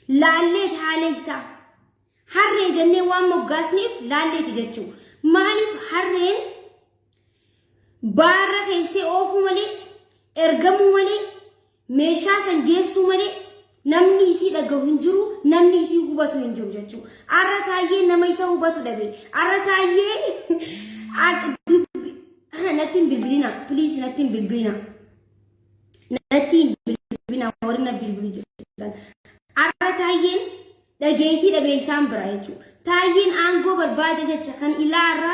Laalleeti haala isaa. Harree jennee waan moggaasneef laalleeti jechuu. Maaliif harreen baarra keessee oofuu malee, ergamuu malee, meeshaa san geessuu malee namni isii dhagahu hin jiru, namni isii hubatu hin jiru jechuu. Arra taayyee nama isa hubatu dhabe. Arra taayyee natti hin bilbilina, please natti hin bilbilina. Natti hin bilbilina warri na bilbilu jirtan. Arra taayyeen dhageetii dhabee isaan bira jechuudha. Taayyeen aangoo barbaada jecha kan ilaarra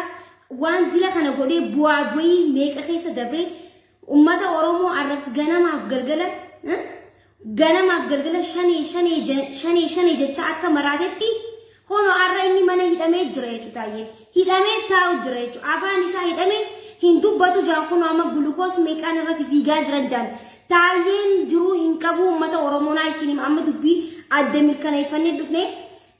waan dila kana godhee bu'aa bu'ii meeqa keessa dabree ummata Oromoo arrabs ganamaaf galgala ganamaaf galgala shanee shanee shanee shanee jecha akka maraatetti hono arra inni mana hidhamee jira jechuudha taayyeen. Hidhamee taa'u jira jechuudha. Afaan isaa hidhamee hin dubbatu jaan kunoo amma gulukoos meeqaan irra fifiigaa jiran jaan. Taayyeen jiruu hin qabu uummata Oromoo naa isin hima amma dubbii adda mirkaneeffannee dhufne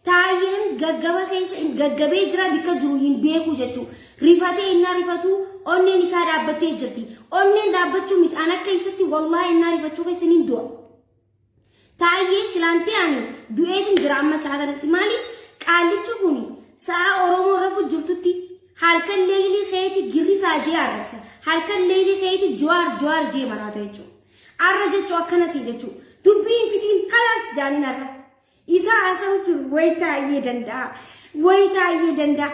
taayyeen gaggaba keessa gaggabee jira bikka jiru hin beeku jechuudha. Rifatee innaa rifatu onneen isaa dhaabbattee jirti. Onneen dhaabbachuu miti an akka isatti wallaahi innaa rifachuu keessa niin du'a. Taayyee silaantee ani du'eetin jira amma sa'a kanatti maaliif qaallichi kun sa'a Oromoo rafu jirtutti halkan leeylii keeti girrisaa jee arrabsa halkan leeylii keeti jawaar jawaar jee maraata jechuudha. Arra jechuu akkanati jechuudha. Dubbii hin fitiin kalaas jaaniin arra. Isaa haasa'u jiru way taayyee danda'a. Way taayyee danda'a.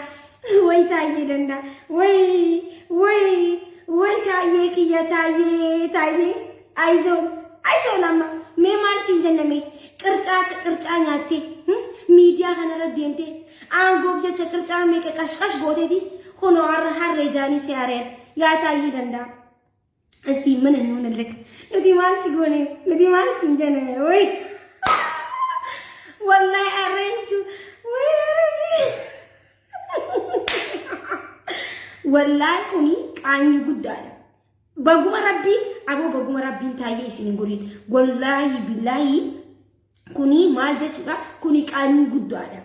Way taayyee danda'a. Way way way taayyee kiyya taayyee taayyee. Ayizoon ayizoon amma mee maal siin jenna mee qircaa akka qircaa nyaattee miidiyaa kanarra deemtee aangoof jecha qircaa meeqa qashqash gooteeti kunoo har'a harree jaanii si ari'an yaa taayyee danda'a. እስቲ ምን እንሆንልክ? Nuti maal si goone? Nuti maal siin jenne? Way wallahi arreenchu way rabbi wallahi kuni qaanyii guddaadha. Baguma rabbii aboo baguma rabbiin taayyee isin hin godhin. Wallaahi billaahi kuni maal jechuudha? Kuni qaanyii guddaadha.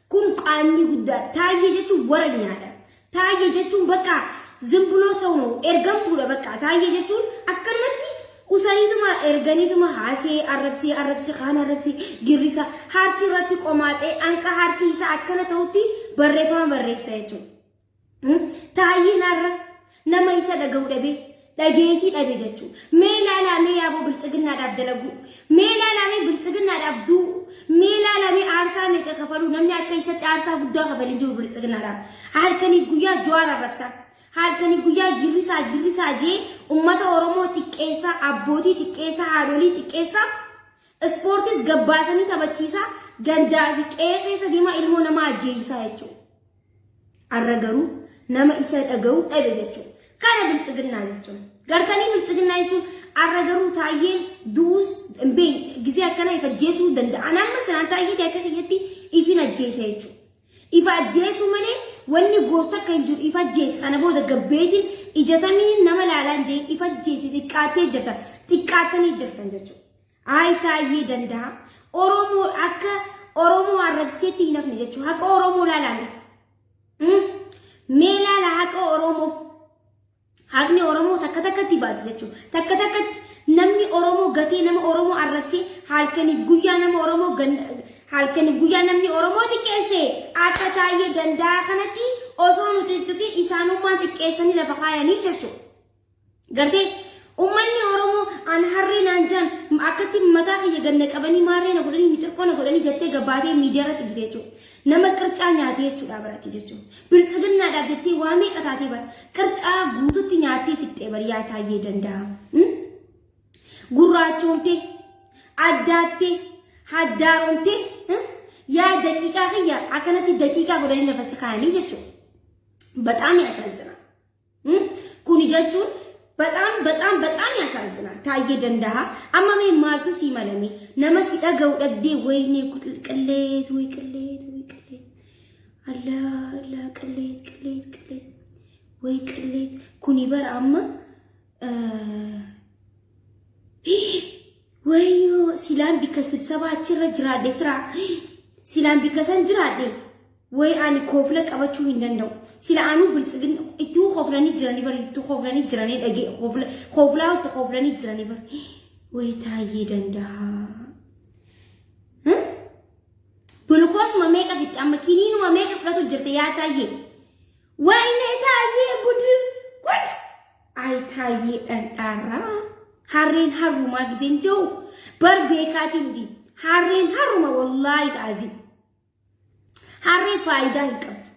Kun qaanyii guddaadha. Taayyee jechuun waranyaadha. Taayyee jechuun bakka zimbuloo ሰው ነው ergamtuudha bakka. Taayyee jechuun akkanumatti usaniituma erganiituma haasee arrabsee arrabsee kaan arrabsee girrisa harki irratti qomaaxee anqa harki isaa akkana ta'utti barreeffama barreessa jechuudha. Taayyeen har'a nama isa dhaga'u dhabee dhageetii dhabe jechuudha. Mee ilaalaa mee yaaboo biltsiginnaadhaaf dalaguu. Mee ilaalaa mee biltsiginnaadhaaf du'u. Mee ilaalaa mee aarsaa meeqa kafaluu namni akka isatti aarsaa guddaa kafalee jiru biltsiginnaadhaaf. Halkaniif guyyaa Jawaar arrabsaa. Halkaniif guyyaa girrisaa girrisaa jee uummata Oromoo xiqqeessaa, abbootii xiqqeessaa, haadholii xiqqeessaa. Ispoortis gabbaasanii taphachiisaa gandaa fi qe'ee keessa deemaa ilmoo namaa ajjeesaa jechuudha. Arra garuu nama isa dhaga'u dhabe jechuudha. Kana biltsiginnaa jechuun. Gartanii biltsiginnaa jechuun arra garuu taayyeen du'uus hin beekne gisee akkana if ajjeesuu danda'a. Ani amma sanaan taayyee akka kiyyatti ifin ajjeesa jechuudha. Ifa ajjeesuu malee wanni goofta akka hin jiru ifa ajjeese kana booda gabbeetiin ijatamiin nama laalaan jee ifa ajjeese xiqqaattee jirtan xiqqaattanii jirtan jechuudha. Ayi taayyee danda'a. Oromoo akka Oromoo arrabsiteetti hin hafne jechuudha. Haqa Oromoo laalaa mee. Mee laala haqa Oromoo. Haqni Oromoo takka takkatti baati jechuudha. Takka takkatti namni Oromoo gatee nama Oromoo arrabsee halkaniif guyyaa nama Oromoo halkaniif guyyaa namni Oromoo xiqqeesse akka taayyee danda'a kanatti osoo nuti tuqin isaanummaan xiqqeessanii lafa kaayanii jechuudha. Gartee ummanni Oromoo an harree naan jaan akkatti mataa kiyya ganna qabanii maarree na godhanii mixirqoo na godhanii jettee gabbaatee miidiyaa irratti gite jechuudha. Nama qircaa nyaatee jechuudha barati jechuudha. Biltsiginnaadhaaf jettee waa meeqa taatee bara qircaa guututti nyaattee fixxee bari yaa taayyee danda'a. Gurraachoomtee addaattee haddaaromtee yaa daqiiqaa kiyya akkanatti daqiiqaa godhanii lafa si kaayanii jechuudha. Baxaam ያሳዝናል። Kuni jechuun በጣም በጣም በጣም ያሳዝናል። Taayyee danda'a. Amma mee maaltu sii malame nama si dhaga'u dhabdee ወይኔ ቅሌት ወይ ቅሌት ወይ ቅሌት አላ አላ ቅሌት ቅሌት ቅሌት ወይ ቅሌት kuni bara amma wayyoo silaan bikka sibsabaa achirra jiraadhe sira silaan bikka san jiraadhe way ani koofla qabachuu hin danda'u. Sila anuu biltsigin ittuu kooflanii jiranii bari ittuu kooflanii jiranii dhagee koofla kooflaa itti kooflanii jiranii bari way taayyee danda'a. Gulukoosuma meeqa fitti amma kiniinuma meeqa fudhatu jirte yaa Taayyee. Wayne Taayyee gud gud. Ay Taayyee dhandhaarraa. Harreen harrumaa giseen jiru bar beekaatii miti. Harreen harruma wallaahi dhaazii. Harreen faayidaa hin qabdu.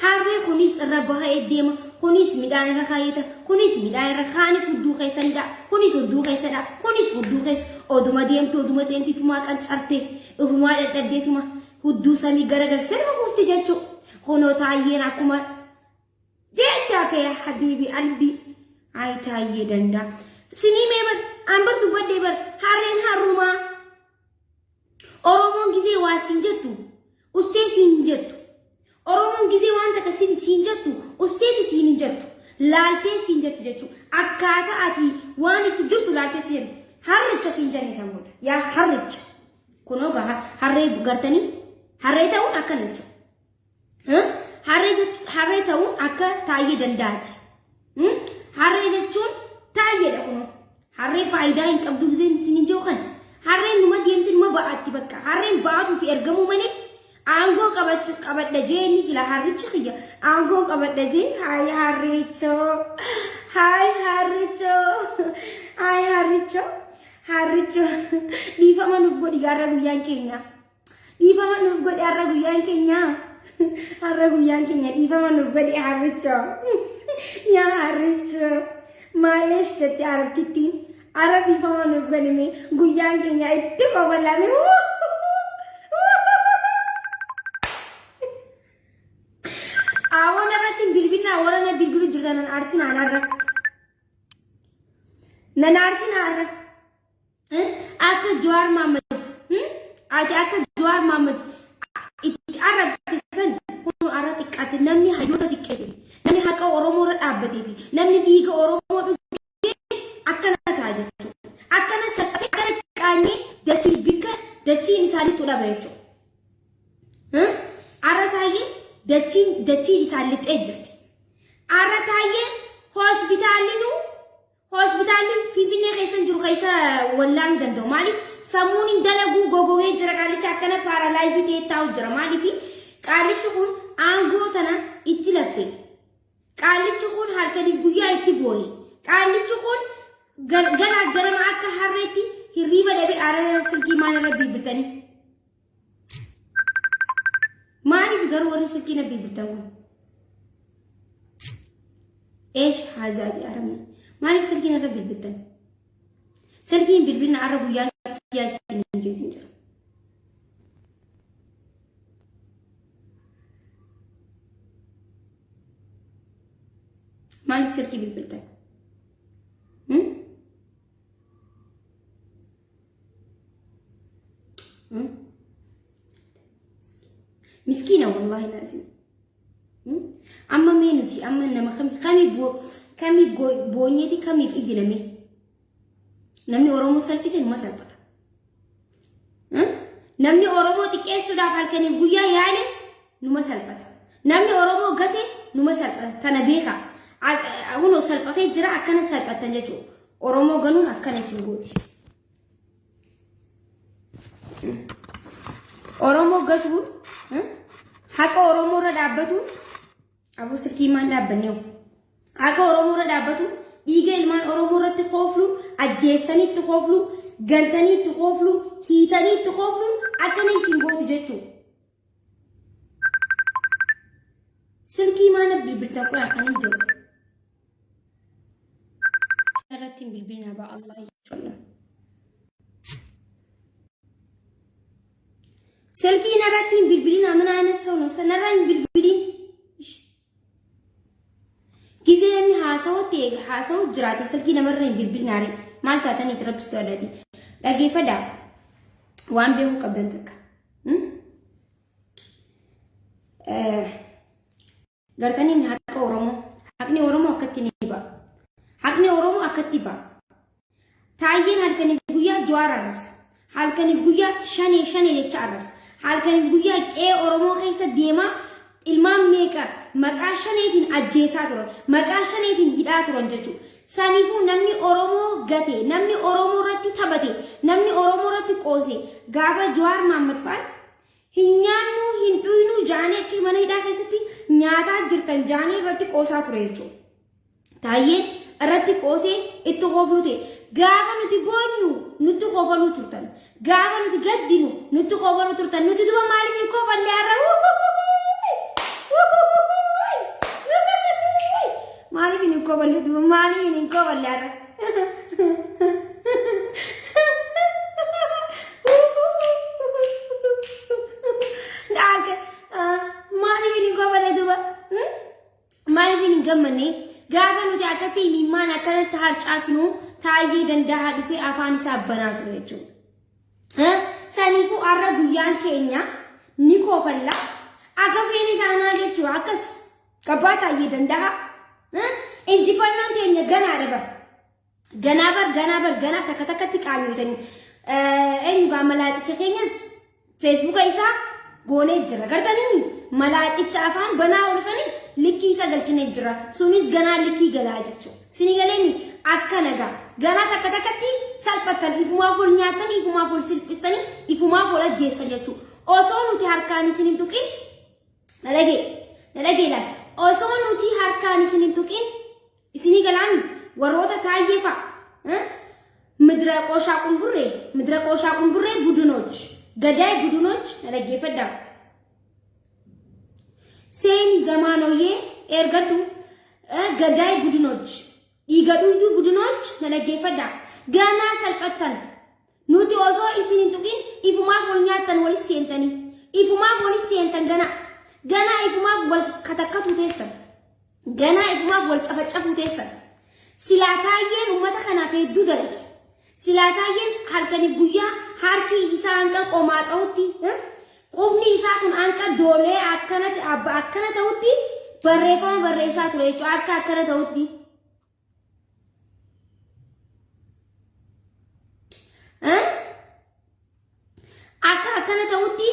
Harreen kunis irra bahee deema, kunis midhaan irra kaayyata, kunis midhaan irra kaanis hudduu keessa ni dha'a, kunis hudduu keessa dha'a, kunis hudduu keessa oduma deemtu oduma deemti ifumaa qancarte, ifumaa dadhabdeetuma hudduu samii garagalchitee nama kuufti jechuudha. Kunoo Taayyeen akkuma jeetti hafee habiibi albii. Ay Taayyee danda'a. Sinii mee bar an bar dubbadhee bar harreen harrumaa. Oromoon gizee waa siin jettu ustee siin hin jettu. Oromoon gizee waan takka siin jettu usteeti siin hin jettu. Laaltee siin jettu jechuudha. Akkaataa ati waan itti jirtu laaltee siin jettu. Harricha siin jenne san booda. Yaa harricha. Kunoo gaa harree gartanii harree ta'uun akkana jechuudha. Harree ta'uun akka Taayyee Danda'aati. Harree jechuun Taayyeedha kunoo. Harreen faayidaa hin qabdu giseen isin hin jiru kan. Harreen numa deemti numa ba'aatti bakka. Harreen ba'atuu fi ergamuu malee aangoo qabachuu qabadha jee inni sila harrichi kiyya aangoo qabadha jee haay harrichoo haay harrichoo haay harrichoo harrichoo dhiifama nuuf godhi gaarra guyyaan keenya. Dhiifama nuuf godhi har'a guyyaan keenya. Har'a guyyaan keenya dhiifama nuuf godhi harricho. Yaa harricho. Maaleesh jette arabtittiin. Har'a dhiifama nuuf godhi mee guyyaan keenya itti kobalame. Aawwan irratti hin bilbilinaa warra na bilbilu jirtan nan aarsinaa har'a. Nan aarsinaa har'a. Akka Jawaar Mohaammed ati akka Jawaar Mohaammed itti arrabsisan kun arra xiqqaate namni hayyoota xiqqeesse namni haqa Oromoo irra dhaabbatee fi namni dhiiga Oromoo dhuge akkana ta'a jechuudha. Akkana salphatee akkana qaanyee dachii bikka dachiin isaaniitu dhaba jechuudha. Arra taayyee dachiin dachiin isaan lixxee jirti. Arra taayyeen hospitaallinuu Hospitaalli Finfinnee keessa hin jiru keessa wallaanuu danda'u. Maaliif sammuun hin dalaguu gogogee jira qaalicha akkana paaralaayizii ta'ee taa'u jira. Maaliif qaalichi kun aangoo tana itti laffe. Qaalichi kun halkaniif guyyaa itti boohe. Qaalichi kun galaa ganama akka harreetti hirriiba dhabee aara silkii maal irra bilbiltanii. Maaliif garuu warri silkii na bilbiltan kun? Eesh haazaa jedhamni. Maaliif silkii narra bilbiltan? Silkiin bilbilna arra guyyaa kiyyaa isin hin jeetin jira. Maaliif silkii bilbiltan? Miskiina wallaahi laazim. Amma mee nuti amma nama kamiif kamiif boonyeeti kamiif iyyina mee? Namni Oromoo salphise numa salphata. Namni Oromoo xiqqeessuudhaaf halkaniif guyyaa yaale numa salphata. Namni Oromoo gate numa salphata. Kana beeka. Kunoo salphatee jira akkana salphattan jechuudha. Oromoo ganuun akkana isin gooti. Oromoo gatuun haqa Oromoo irra dhaabbatuun aboo silkii maan dhaabbanne hoo? Haqa Oromoo irra dhaabbatu dhiiga ilmaan Oromoo irratti kooflu ajjeestanii itti kooflu gantanii itti kooflu hiitanii itti koofluun akkana isin gooti jechuudha. Silkii maana bilbiltan kun akkana hin jiru. Irratti hin bilbilinaa ba'a Allah jechuudha. Silkii narratti hin bilbilinaa mana ayina ሰው ነው narra hin bilbilin. Gizee namni haasawatti eega haasawu jiraate silkii namarra hin bilbilinaare maal taataniiti rabbistu adati. Dhageeffadhaa waan beekuu qabdan takka. Gartanii haqa Oromoo haqni Oromoo akkatti ni ba'a. Haqni Oromoo akkatti ba'a. Taayyeen halkaniif guyyaa Jawaar arrabsa. Halkaniif guyyaa shanee shanee jecha arrabsa. Halkaniif guyyaa qe'ee Oromoo keessa deemaa ilmaan meeqa maqaa shaneetiin ajjeesaa turan. Maqaa shaneetiin hidhaa turan jechuudha. Saniifuu namni Oromoo gate, namni Oromoo irratti taphate, namni Oromoo irratti qoose gaafa Jawaar Mahaammad fa'aan Hin nyaannuu hin dhuynuu jaanii achi mana hidhaa keessatti nyaataa jirtan jaanii irratti qoosaa ture jechuudha. Taayyeen irratti qoosee itti koofluu ta'e. Gaafa nuti boonyu nutti koofaluu turtan. Gaafa nuti gaddinu nutti koofaluu turtan. Nuti duba maaliif hin koofalle har'a? Maaliif hin koofalle duba? Maaliif hin koofalle har'a? Maaliif hin koofalle duba? Maaliif hin gammanne? Gaafa nuti akkatti imimmaan akkanatti harcaasnu Taayyee Danda'aa dhufee afaan isaa banaa ture jechuudha. Saniifuu har'a guyyaan keenya ni koofalla. Akka feene taanaa jechuudha. Akkas gabbaa Taayyee Danda'aa. Injifannoon teenya ganaadha bara. Ganaa bar ganaa bar ganaa takka takkatti qaanyootanii. Eenyu gaa malaaxicha keenyas feesbuuka isaa goonee jira. Gartanii malaaxicha afaan banaa oolu sanis likkii isa galchinee jira. Sunis ganaa likkii galaa jechuudha. Sini galeemi akka nagaa. Ganaa takka takkatti salphattan ifumaaf ol nyaatanii ifumaaf ol silphistanii ifumaaf ol ajjeessan jechuudha. Osoo nuti harkaan isin hin tuqin na dhagee na dhagee laal. Osoo nuti harkaan isin hin tuqin Isinii galaami warroota taayyee fa'a. Midira qooshaa qumburree midira qooshaa qumburree budunoch gadaay budunoch na dhaggeeffadhaa. Seeni zamaanoyyee ergadhu gadaay budunoch dhiiga dhuyduu budunoch na dhaggeeffadhaa. Ganaa salphattan nuti osoo isin hin tuqin ifumaaf wal nyaattan walis seentanii ifumaaf walis seentan ganaa ganaa ifumaaf wal katakkatu teessan. Ganaa ifumaaf wal cafacafuu teessan. Silaa Taayyeen uummata kanaaf hedduu dalage. Silaa Taayyeen halkaniif guyyaa harki isaa hanqa qomaa ta'utti, qubni isaa kun hanqa doolee akkanatti abba akkana ta'utti barreeffama barreessaa ture jechuudha. Akka akkana ta'utti. Akka akkana ta'utti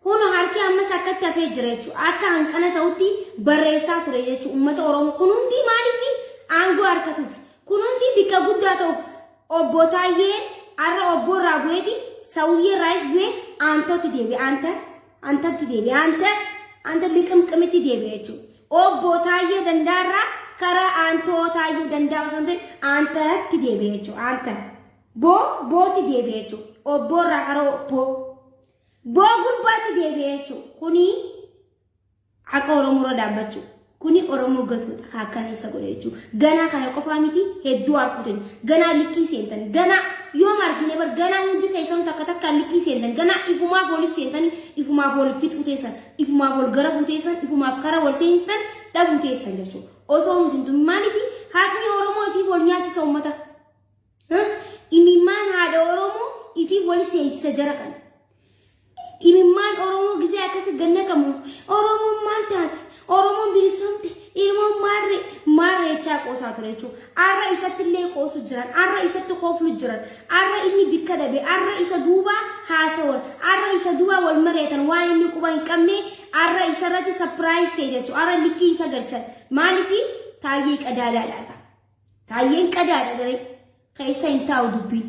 kun harki ammas akkatti hafee jira jechuudha. Akka hanqana ta'utti barreessaa ture jechuudha. Uummata Oromoo kun hundi maaliif aangoo harkatuuf kun hundi bikka guddaa ta'uuf obbo Taayyeen har'a obbo irraa bu'eeti sawuyyee irraayis bu'ee aantootti deebi'e. Aanta aantatti deebi'e. Aanta aanta liqimqimitti deebi'e jechuudha. Obbo Taayyee Danda'a irraa karaa aantoo Taayyee Danda'a osoo hin ta'in aantatti deebi'e jechuudha. Aanta. Boo bootti deebi'e jechuudha. Obboo irraa karaa obboo. Boo gurbaatti deebi'e jechuudha. Kuni haqa Oromoo irra dhaabbachuu. Kuni Oromoo gatuudha. Ka akkana isa godhe jechuudha. Ganaa kana qofaa miti hedduu harkutan. Ganaa likkii seentan. Ganaa yoom argine bar ganaa hundi keessanuu takka takkaan likkii seentan. Ganaa ifumaaf walis seentanii ifumaaf wal fixuu teessan. Ifumaaf wal garafuu teessan. Ifumaaf kara wal seensistan dhabuu teessan jechuudha. Osoo nuti hin tumin maaliif haqni Oromoo ifiif wal nyaachisa uummata. Imimmaan haadha Oromoo ifiif wal seensisa jara kana. Imimmaan Oromoo gizee akkasi gad naqamu Oromoon maal taate? Oromoon bilisoomte? Ilmoon maarree? Maarree jechaa qoosaa ture jechuudha. Arra isatti illee qoosu jiran, arra isatti kooflu jiran, arra inni bikka dhabe, arra isa duubaa haasawan, arra isa duubaa wal mari'atan waan inni quba hin qabne arra isarratti sapiraayiz ta'e jechuudha. Arra likkii isa galchan. Maaliif taayyee qadaadaadha. Taayyeen qadaadha daree keessa hin taa'u dubbiin.